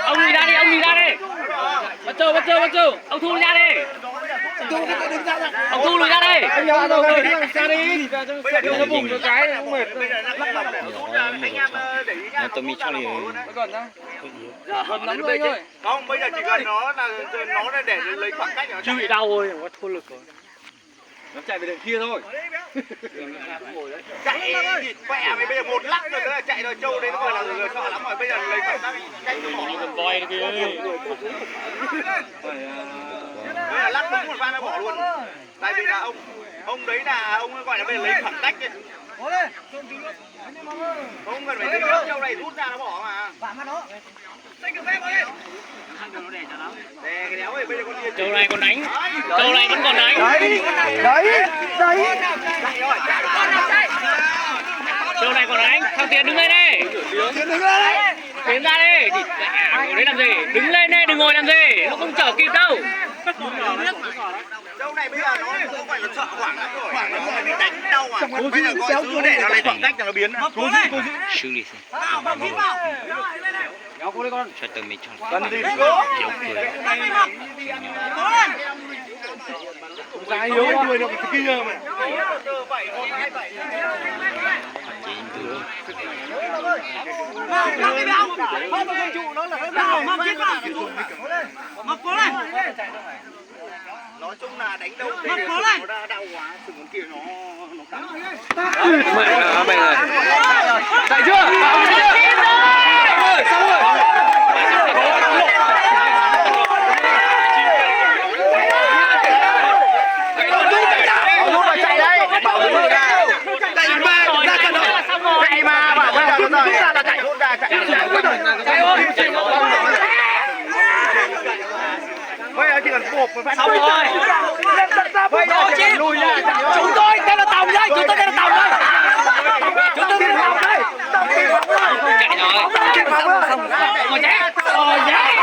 Ông lùi ra đi, ông lùi ra đi. Bắt Châu, bắt Châu, bắt Châu. Ông Thu lùi ra đi. Ông Thu lùi ra đi. Anh Nhã đâu rồi, đi đằng xa đi. Đi ra vùng cho cái, không mệt. Nó tao mi chó đi. Gần lắm rồi anh ơi. Không, bây giờ chỉ cần nó là nó để lấy khoảng cách. Chứ bị đau rồi, nó thua lực rồi. Nó chạy về đường kia thôi. Chạy thì mẹ mày, bây giờ một lắc nữa là chạy rồi, Châu đấy nó gọi là lừa sợ lắm rồi, bây giờ lấy khoảng cách, cách nó bỏ. Con voi kia. Bây giờ lắc đúng một phát nó bỏ luôn. Tại vì là ông ông đấy là ông gọi là bây giờ lấy khoảng cách ấy. Không cần phải tính trước, Châu này rút ra nó bỏ mà. Châu này còn đánh. Châu này vẫn còn đánh. Đấy, đấy, đấy. Châu này còn đánh. Thằng Tiến đứng lên đi. Tiến ra đi. Ở đấy làm gì? Đứng lên đi, đừng ngồi làm gì? Nó không chở kịp đâu. Châu này bây giờ nó không phải là sợ hoảng lắm rồi, hoảng lắm rồi bị đánh đau à. Bây giờ gọi cứ để nó lấy khoảng cách cho nó biến. Xử lý xem. Sao tao mệt cho. Gần đi. Kéo người. Dài hiếu đuôi nó kia mà. Nói chung là đánh đâu thì nó đau quá, sự còn kia nó nó căng. Mày, à, mày này. Chạy chưa? Xong rồi, xong rồi. Chạy đấy, bảo đúng rồi. Chạy mà, ra cân rồi. Chạy mà, bảo bây giờ nó ra, ra, ra, chạy, ra, chạy. Bây giờ chỉ cần buộc một phát. Xong rồi. Bây giờ chỉ cần lùi ra. Chúng tôi tên là Tòng đây, chúng tôi tên là Tòng đây. Chúng tôi tên là Tòng đây. Chạy rồi. Ôi, chạy. Ôi, chạy.